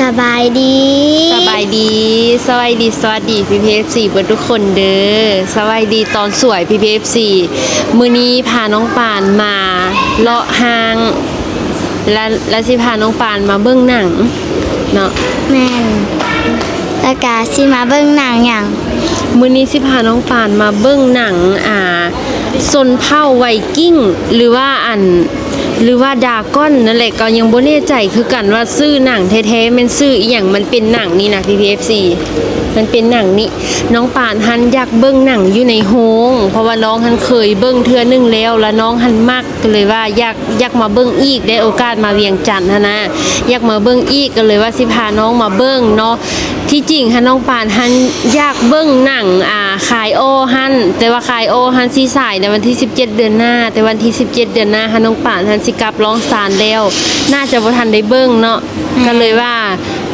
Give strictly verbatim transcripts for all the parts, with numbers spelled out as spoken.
สบายดี สบายดี สวัสดี สวัสดี พีพีเอฟซี เบิดทุกคนเด้อ สวัสดีตอนสวย พีพีเอฟซี มื้อนี้พาน้องปานมาเลาะห้าง และ และสิพาน้องปานมาเบิ่งหนังเนาะ แม่น แล้วกะสิมาเบิ่งหนังหยัง มื้อนี้สิพาน้องปานมาเบิ่งหนัง อ่า ชนเผ่าไวกิ้ง หรือว่าอัน หรือว่าดราก้อนนั่นแหละ ก็ยังบ่แน่ใจคือกันว่าชื่อหนังแท้ๆแม่นชื่ออีหยัง มันเป็นหนังนี่นะ พีพีเอฟซี มันเป็นหนังนี่ น้องปานหั้นอยากเบิ่งหนังอยู่ในโรง เพราะว่าน้องหั้นเคยเบิ่งเทื่อหนึ่งแล้ว แล้วน้องหั้นมัก ก็เลยว่าอยาก อยากมาเบิ่งอีก ได้โอกาสมาเวียงจันทน์หั้นนะ อยากมาเบิ่งอีก ก็เลยว่าสิพาน้องมาเบิ่งเนาะ ที่จริงหั้นน้องปานหั้นอยากเบิ่งหนัง อ่า คายอ้อหั้น แต่ว่าคายอ้อหั้นสิฉายในวันที่สิบเจ็ดเดือนหน้า แต่วันที่สิบเจ็ดเดือนหน้าหั้นน้องปานหั้นสิกลับล่องซานแล้ว น่าจะบ่ทันได้เบิ่งเนาะ แม่น ก็เลยว่า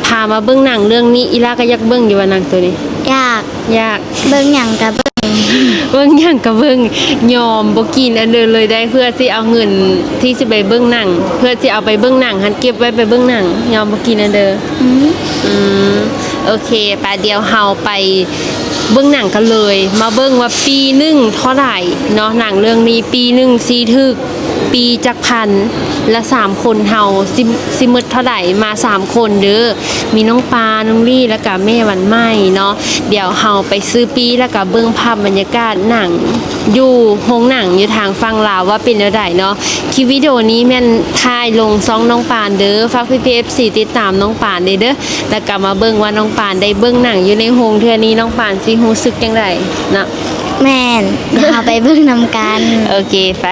พามาเบิ่งหนังเรื่องนี้ อีหล่าก็อยากเบิ่งอยู่ว่าหนังตัวนี้ อยาก อยาก เบิ่งหยังกะเบิ่ง เบิ่งหยังกะเบิ่ง ยอมบ่กินอันเดิมเลยได้ เพื่อสิเอาเงินที่สิไปเบิ่งหนัง เพื่อสิเอาไปเบิ่งหนังหั้นเก็บไว้ไปเบิ่งหนัง ยอมบ่กินอันเดิม อืม อืม โอเค ไป เดี๋ยวเฮาไปเบิ่งหนังกันเลย มาเบิ่งว่าปีหนึ่งเท่าใดเนาะ หนังเรื่องนี้ปีหนึ่งสิถืก ปีจักพัน และสามคนเฮาสิ สิหมดเท่าใด มาสามคนเด้อ มีน้องปา น้องลี่ แล้วกะแม่วันใหม่เนาะ เดี๋ยวเฮาไปซื้อปี้แล้วกะเบิ่งภาพบรรยากาศหนัง อยู่โรงหนังอยู่ทางฝั่งลาวว่าเป็นแนวใดเนาะ คลิปวิดีโอนี้แม่นถ่ายลงช่องน้องปานเด้อ ฝากพีพีเอฟซีติดตามน้องปานเด้อ แล้วกะมาเบิ่งว่าน้องปานได้เบิ่งหนังอยู่ในโรงเทื่อนี้ น้องปานสิรู้สึกจั่งใดเนาะ แม่น เดี๋ยวเฮาไปเบิ่งนำกัน โอเค ไป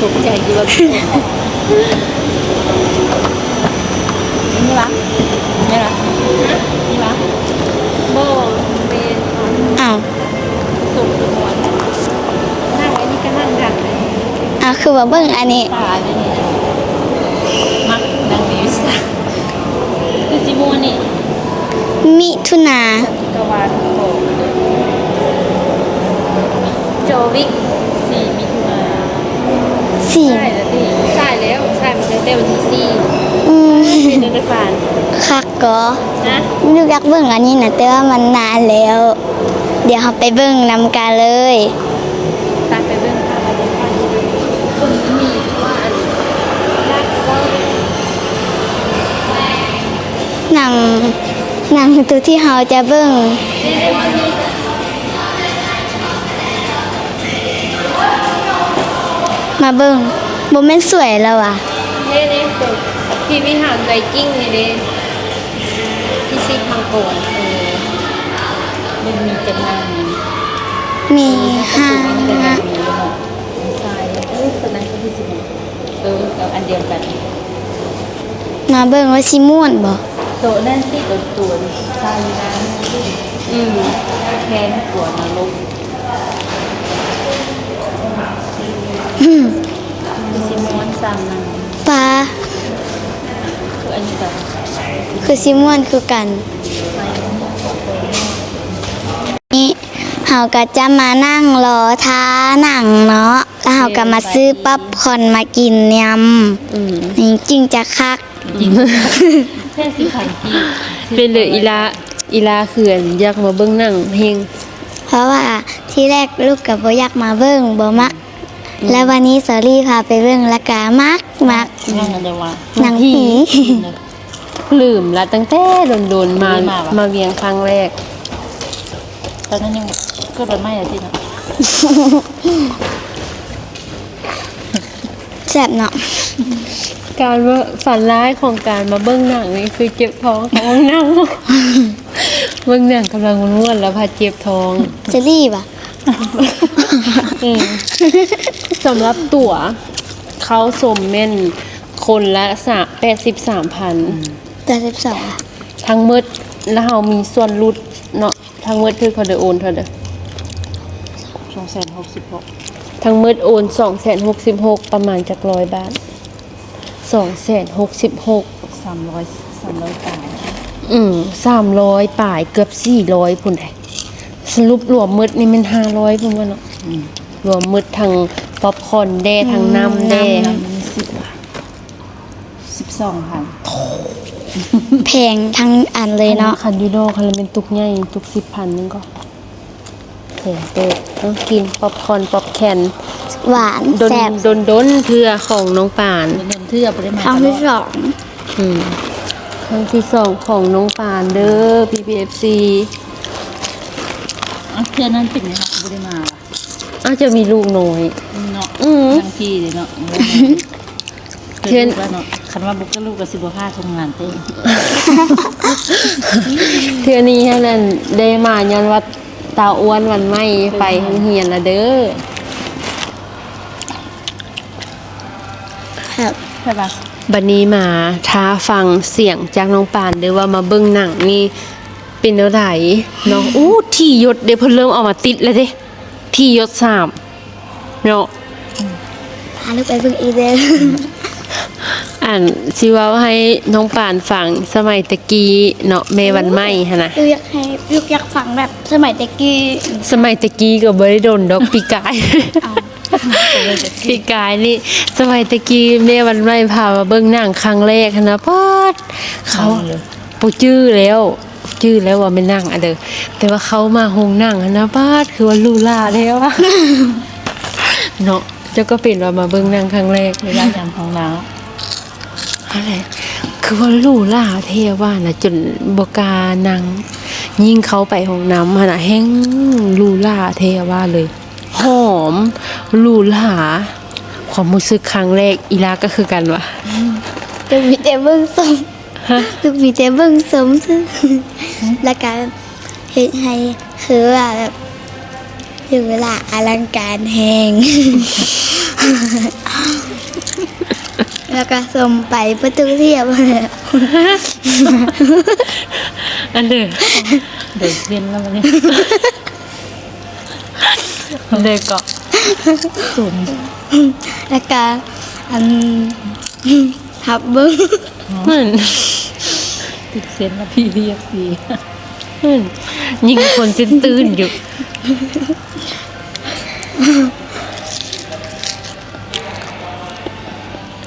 ตกใจอยู่ว่า นี่วะ นี่วะ นี่วะ บ่เป็น อ้าว สุกสมวน นั่งอันนี้ก็นั่งดังเลย อ้าว คือว่าเบิ่งอันนี้ ตาอันนี้ มักนั่งดีสา คือสิม่วนนี่ มิถุนา กะวาด โจวิก สี่ มิถุนา สี่ ใช่แล้วพี่ ใช่แล้ว ใช่ มันตั้งแต่วันที่สี่ อืม เป็นเดือนปาน คักก็ นะ ลูกอยากเบิ่งอันนี้นะ แต่ว่ามันนานแล้ว เดี๋ยวเราไปเบิ่งนำกันเลย ไป ไปเบิ่งค่ะ ไปเบิ่งค่ะ หนัง หนังตัวที่เราจะเบิ่ง มาเบิ่ง บ่แม่นสวยแล้ววะ เด้เด้ตัวที่วิหารไวกิ้งนี่เด้ ที่ซีพังโกน เออ มันมีจังหวะนี้ มีห้า ทราย เออ ตัวนั้นก็ที่สิบหก เออ เอาอันเดียวกัน มาเบิ่งว่าสิม่วนบ่ โตนั่นสิ โต โต ใส่น้ำ อืม แค่กลัวนรก อืม สิม่วนซ้ำนั่น ปา คืออันนี้ก็ คือสิม่วนคือกัน นี่ เฮาก็จะมานั่งรอท่าหนังเนาะ แล้วเฮาก็มาซื้อป๊อปคอร์นมากินยำ อืม นี่จึงจะคัก แค่สิบพันกีบ เป็นเลยอีหล่า อีหล่าเขิน อยากมาเบิ่งหนังแฮง เพราะว่าที่แรกลูกก็บ่อยากมาเบิ่ง บ่มัก อืม แล้ววันนี้สาลี่พาไปเบิ่ง แล้วก็มัก มัก หนังอันใดวะ หนังผี ลืมละ ตั้งแต่โดนๆ มา ไม่ได้มาวะ มาเวียงครั้งแรก ตอนนั้นยังเกิดใหม่ๆ อะสิเนาะ แซ่บเนาะ การว่าฝันร้ายของการมาเบิ่งหนังนี่คือเจ็บท้องเข้าห้องน้ำ เบิ่งหนังกำลังม่วนๆ แล้วพาเจ็บท้อง จะรีบอ่ะ อืม สำหรับตั๋วเข้าชมแม่นคนละสาม แปดสิบสามพัน แปดสิบสอง ทั้งหมด แล้วเรามีส่วนลดเนาะ ทั้งหมดคือเขาได้โอนเท่าใด สองแสนหกสิบหก ทั้งหมดโอนสองแสนหกสิบหก ประมาณจักร้อยบาท สองแสนหกสิบหก สามร้อย สามร้อยปลาย อืม สามร้อยปลาย เกือบสี่ร้อยพุ้นเด้ สรุปรวมหมดนี่แม่นห้าร้อยพุ้นบ่เนาะ อืม รวมหมดทั้งป๊อปคอร์นแด่ ทั้งน้ำแด่ น้ำ น้ำมันสิบ สิบสองพัน แพงทั้งอันเลยเนาะ คันอยู่ดอก คันละแม่นตุกใหญ่ ตุกสิบพันหนึ่งก็ โอเค เด้อ ต้องกินป๊อปคอร์นป๊อปแคน หวาน โดน แซ่บ โดน โดนเทื่อของน้องปาน โดนเทื่อบ่ได้มา ครั้งที่ ตลอด สอง อืม ครั้งที่สองของน้องปานเด้อ พีพีเอฟซี อ่ะ เทื่อนั้นเป็นไงคะ บ่ได้มา อาจจะมีลูกน้อย เนาะ อืม บางทีเลยเนาะ เทื่อ เทื่อเนาะ คันว่าบ่เกิดลูกก็สิบ่พาทำงานเต้น เทื่อนี้หั้นนั่นได้มาย้อนว่าตาอ้วนวันใหม่ไปโรงเรียนละเด้อ ครับ ใช่ปะ บัดนี้มาถ้าฟังเสียงจากน้องปานเด้อว่ามาเบิ่งหนังนี่เป็นแนวใดเนาะ อู้ ที่หยดเด้ เพิ่นเริ่มเอามาติดแล้วเด้ ที่หยดสาม เนาะ พาลูกไปเบิ่งอีกเด้อ อันสิเว้าให้น้องปานฟังสมัยตะกี้เนาะ แม่วันใหม่หั้นนะ ลูกอยากให้ ลูกอยากฟังแบบสมัยตะกี้ สมัยตะกี้ก็บ่ได้โดนดอก ปีกาย เอา ปีกายนี่ สมัยตะกี้แม่วันใหม่พามาเบิ่งหนังครั้งแรกหั้นนะ ป๊าด เขา เอาเลย บ่จื้อแล้ว จื้อแล้วว่าแม่นหนังอันเด้อ แต่ว่าเข้ามาโรงหนังหั้นนะ ป๊าด คือว่าหรูหราแท้วะ เนาะ เจ้าก็เป็นว่ามาเบิ่งหนังครั้งแรก เวลายามของเรา อะไร คือว่าหรูหราแท้ว่านะ จนบ่กล้านั่ง ยิ่งเข้าไปห้องน้ำหั้นนะ แฮ่งหรูหราแท้ว่าเลย หอม หรูหรา ความรู้สึกครั้งแรก อีหล่าก็คือกันวะ จะมีแต่เบิ่งส้ม ฮะ ลูกมีแต่เบิ่งส้มซื่อ แล้วก็เฮ็ดให้คือว่าแบบหรูหราอลังการแฮง แล้วก็ส้มไปประตูเทียบ อันเด้อ เดี๋ยวเวียนแล้ววันนี้ อันเด้อก็ ส้ม แล้วก็อัน ฮับเบิ่ง นั่น ติดเซนต์ละ พีพีเอฟซี นั่น ยิงคนเส้นตื้นอยู่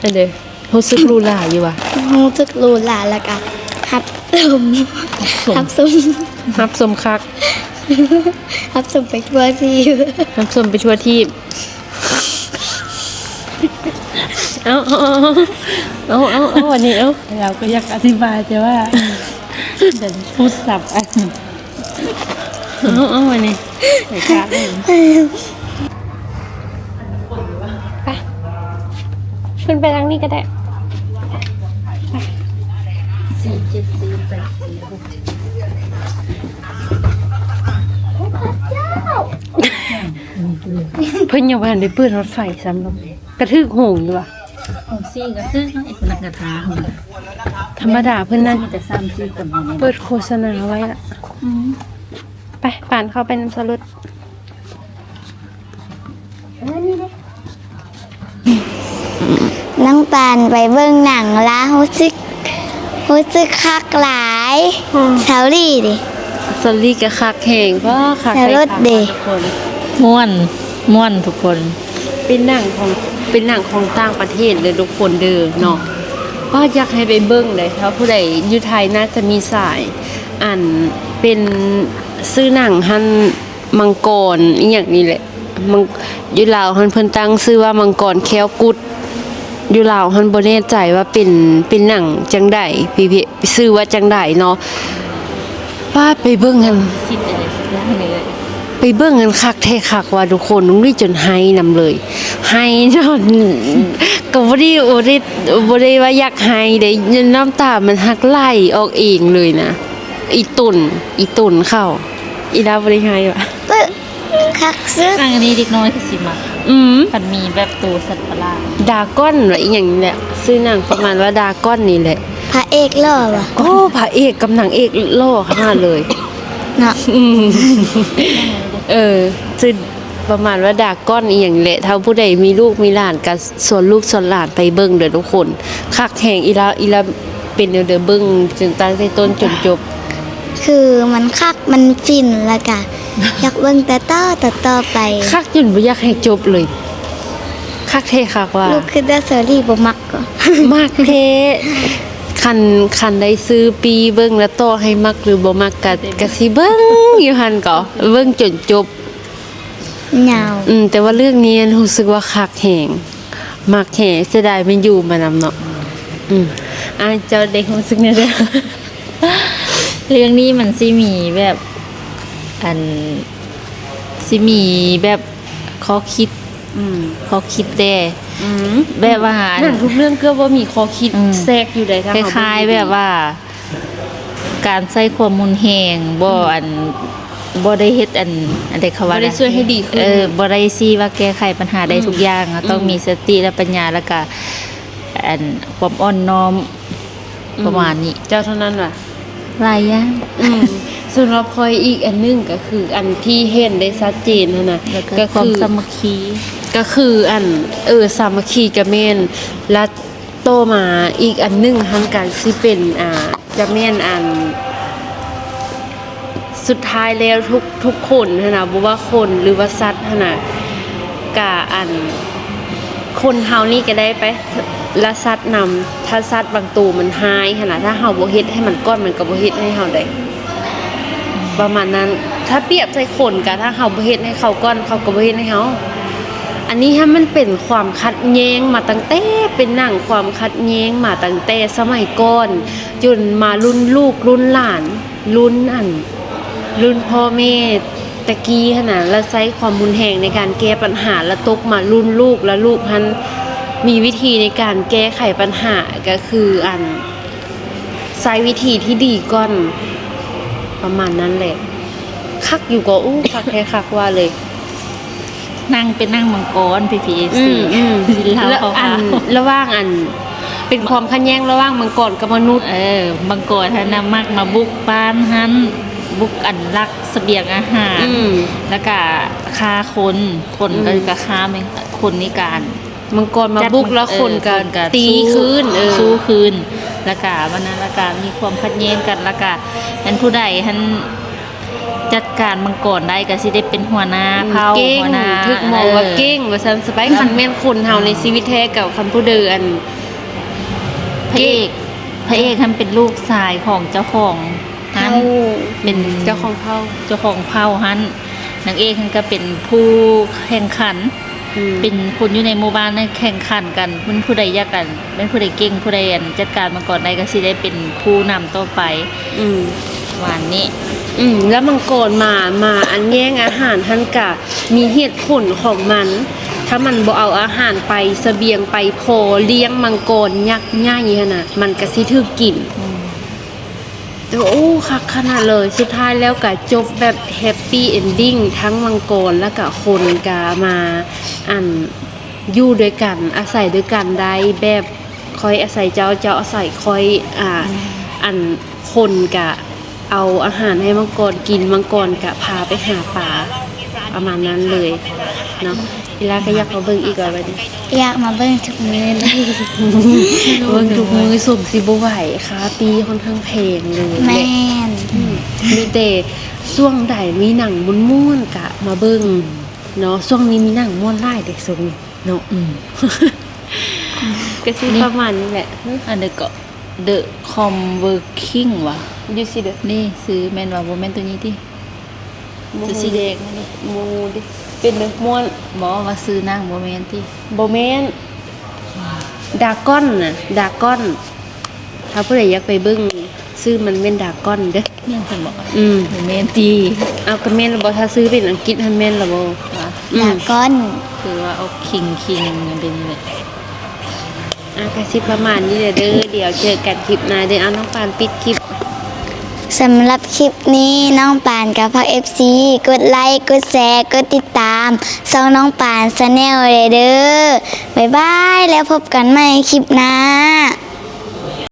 อันเด้อ รู้สึกหรูหราอยู่วะ รู้สึกหรูหราแล้วก็ฮับส้ม ฮับส้ม ฮับส้ม ฮับส้มคัก ฮับส้มไปทั่วทีป ฮับส้มไปทั่วทีป เอา เอา เอา เอา เอา เอา อันนี้ เอา เราก็อยากอธิบายแต่ว่า เดี๋ยวพูดสับอัน เอา เอา อันนี้ ไปค่ะ ไป ขึ้นไปทางนี้ก็ได้ สี่เจ็ดสี่แปดสี่หก เพิ่นยังบ่ทันได้เปิดฮอดไฟซ้ำเนาะ กระทึกโหงอยู่ว่ะ ของซี่กระทึกเนาะ ไอ้คนนั้นกระทาโหง ธรรมดาเพิ่นนั่น มีแต่สามสี่คนเท่านั้น เปิดโฆษณาไว้ละ อืม ไป ปานเข้าไปนำสรุป น้องปานไปเบิ่งหนังละ รู้สึก รู้สึกคักหลาย อืม สาวลี่ดิ สาวลี่ก็คักแฮง ว้า คัก สาวรส คัก เด้ ทุกคน ม่วน ม่วนทุกคน เป็นหนังของ เป็นหนังของต่างประเทศเด้อทุกคนเด้อเนาะ ก็อยากให้ไปเบิ่งเลย ถ้าผู้ใดอยู่ไทยน่าจะมีสาย อัน เป็นชื่อหนังหั่น มังกรอีหยังนี่แหละ มัง อยู่ลาวหั่นเพิ่นตั้งชื่อว่ามังกรแข้วกุด อยู่ลาวหั่นบ่แน่ใจว่าเป็น เป็นหนังจั่งใด พี่ๆ ชื่อว่าจั่งใดเนาะ ว่าไปเบิ่งหั่น สิทธิ์อะไรสักอย่างเลย ไปเบิ่งหั่นคักแท้คักว่าทุกคน น้องลี่จนไห้นำเลย ไห้นอน ก็บ่ได้ บ่ได้ บ่ได้ว่าอยากไห้เด้ น้ำตามันฮักไหลออกเองเลยนะ อีตุ่น อีตุ่นเข้า อีดาบ่ได้ไห้วะ เอ้อ คักสุด หนังอันนี้เด็กน้อยคือสิมัก อืม คันมีแบบตัวสัตว์ประหลาด ดราก้อนหรืออีหยังนี่แหละ ชื่อหนังประมาณว่าดราก้อนนี่แหละ พระเอกหล่อว่ะ โอ้ พระเอกกับนางเอกหล่อขนาดเลย เนาะ อืม เออ ชื่อ ประมาณว่าดราก้อนอีหยังแหละ ถ้าผู้ใดมีลูกมีหลานก็ชวนลูกชวนหลานไปเบิ่งเด้อทุกคน คักแฮง อีหล่า อีหล่าเป็นแนวใดเบิ่งจนตั้งแต่ต้นจนจบ คือมันคักมันฟินแล้วกะ อยากเบิ่งแต่ต่อต่อต่อไป คักจนบ่อยากให้จบเลย คักแท้คักว่า ลูกคือเดอะเซอรี่บ่มักก็ มักแท้ คัน คันได้ซื้อปีเบิ่งแล้วต่อให้มักหรือบ่มักกะ กะสิเบิ่งอยู่หั่นก็ เบิ่งจนจบ ยาว อืม แต่ว่าเรื่องนี้รู้สึกว่าคักแฮง มักแฮง เสียดายแม่นอยู่มานำเนาะ อืม อ่ะ เจ้าได้รู้สึกแนวใด เรื่องนี้มันสิมีแบบ อันสิมีแบบข้อคิด อืม ข้อคิดแต่ อืม แบบว่าอัน หนังทุกเรื่องเกือบว่ามีข้อคิด อืม แทรกอยู่ได้ คล้ายๆแบบว่า การใช้ความรุนแรงบ่อันบ่ได้เฮ็ดอันอันใดเขาว่า บ่ได้ช่วยให้ดีขึ้น เออบ่ได้สิว่าแก้ไขปัญหาได้ อืม ทุกอย่างอะต้อง อืม มีสติและปัญญาแล้วก็อันความอ่อนน้อม อืม ประมาณนี้ เจ้าเท่านั้นว่ะ หลายอย่าง อืม ส่วนรอบคอยอีกอันหนึ่งก็คืออันที่เห็นได้ชัดเจนหั้นนะ แล้วก็ ก็ ความ คือ สามัคคี ก็คืออันเออสามัคคีก็แม่นและต่อมาอีกอันหนึ่งหั้นก็สิเป็นอ่าจะแม่นอัน สุดท้ายแล้วทุกทุกคนหั้นนะบ่ว่าคนหรือว่าสัตว์หั้นนะกะอัน คนเฮานี่ก็ได้ไปละสัตว์นำถ้าสัตว์บางตัวมันฮ้ายหั้นนะถ้าเฮาบ่เฮ็ดให้มันก่อนมันก็บ่เฮ็ดให้เฮาได้ ประมาณนั้น ถ้าเปรียบใส่คนกะถ้าเฮาบ่เฮ็ดให้เขาก่อนเขาก็บ่เฮ็ดให้เฮา อันนี้ฮะมันเป็นความขัดแย้งมาตั้งแต่เป็นหนังความขัดแย้งมาตั้งแต่สมัยก่อน จนมารุ่นลูกรุ่นหลาน รุ่นอัน รุ่นพ่อแม่ตะกี้หั้นนะแล้วใช้ความรุนแรงในการแก้ปัญหาแล้วตกมารุ่นลูกแล้วลูกหั้นมีวิธีในการแก้ไขปัญหาก็คืออัน ใช้วิธีที่ดีก่อน ประมาณนั้นแหละ คักอยู่ก็อู้คักแท้คักว่าเลย นั่งเป็นนั่งมังกร พีพีเอฟ อื ซี มอืม กินเหล้า แล้ว เขา อัน ขาว ระหว่างอัน เป็นความขัดแย้งระหว่างมังกรกับมนุษย์ เออมังกรหั้นนะมักมาบุกบ้านหั้นบุกอันลักเสบียงอาหาร อืม แล้วก็ฆ่าคนคน อืม ก็ก็ฆ่าแม่งคนนี่การ มังกรมาบุกแล้วคนก็ เออคนก็ ตี สู้ คืนเออ สู้คืน แล้วก็วันนั้นแล้วก็มีความขัดแย้งกันแล้วก็อันผู้ใดหั้นจัดการมังกรได้ก็สิได้เป็นหัวหน้าเผ่า เก่ง หัวหน้า ถูกมองว่า ออ เก่งว่าซั่นสบายคันแม่นคนเฮาในชีวิตแท้กับคันผู้เดิน พระเอกพระเอกท่านเป็นลูกชายของเจ้าของหั้น เผ่า เป็น เจ้าของเผ่า เจ้าของเผ่าหั้นนางเอกหั้นก็เป็นผู้แข่งขัน อืม เป็นคนอยู่ในหมู่บ้านนั้นแข่งขันกันเป็นผู้ใดอยากกันเป็นผู้ใดเก่งผู้ใดอันจัดการมังกรได้ก็สิได้เป็นผู้นำต่อไป อืม วันนี้ อืมแล้วมังกรมามาอันแย่งอาหารหั้นกะมีเหตุผลของมัน ถ้ามันบ่เอาอาหารไปเสบียงไปพอเลี้ยงมังกรยักษ์ใหญ่หั้นนะมันก็สิถูกกิน อืม แต่ว่าโอ้คักขนาดเลยสุดท้ายแล้วก็จบแบบแฮปปี้เอนดิ้งทั้งมังกรแล้วก็คนก็มาอันอยู่ด้วยกันอาศัยด้วยกันได้แบบค่อยอาศัยเจ้าเจ้าอาศัยค่อยอ่าอันคนก็เอาอาหารให้มังกรกินมังกรก็พาไปหาปลาประมาณนั้นเลยเนาะอีหล่าก็อยากมาเบิ่งอีกว่าบัดนี้ อยากมาเบิ่งทุกมื้อเลย เบิ่งทุกมื้อสมสิบ่ไหวค่าปีค่อนข้างแพงเลย แม่น มีแต่ช่วงใดมีหนังม่วนๆกะมาเบิ่งเนาะช่วงนี้มีหนังม่วนหลายเด้ช่วงนี้เนาะ อืม ก็สิประมาณนี้แหละ อันนี้ก็ The Converking ว่ะ อยู่สิเด้อ นี่ซื้อแม่นว่าบ่แม่นตัวนี้ติ บ่ ตัวสีแดงนี่ หมูดิเป็นเด้อม่วน บอกว่าซื้อนั่งบ่แม่นติ บ่แม่นดราก้อนนะดราก้อน ถ้าผู้ใดอยากไปเบิ่งชื่อมันแม่นดราก้อนเด้อ แม่นซั่นบ่ อืม บ่แม่นติ เอาก็แม่นแล้วบ่ถ้าชื่อเป็นอังกฤษหั้นแม่นแล้วบ่ ว่า อืม ดราก้อน คือว่าเอาคิงคิงมันเป็นนี่แหละ อ่ะก็สิประมาณนี้แหละเด้อเดี๋ยวเจอกันคลิปหน้าเด้อเอาน้องปานปิดคลิป สำหรับคลิปนี้น้องปานกับพักเอฟซีกดไลค์กดแชร์กดติดตามช่องน้องปานชาแนลเลยเด้อ บ๊ายบาย แล้วพบกันใหม่คลิปหน้า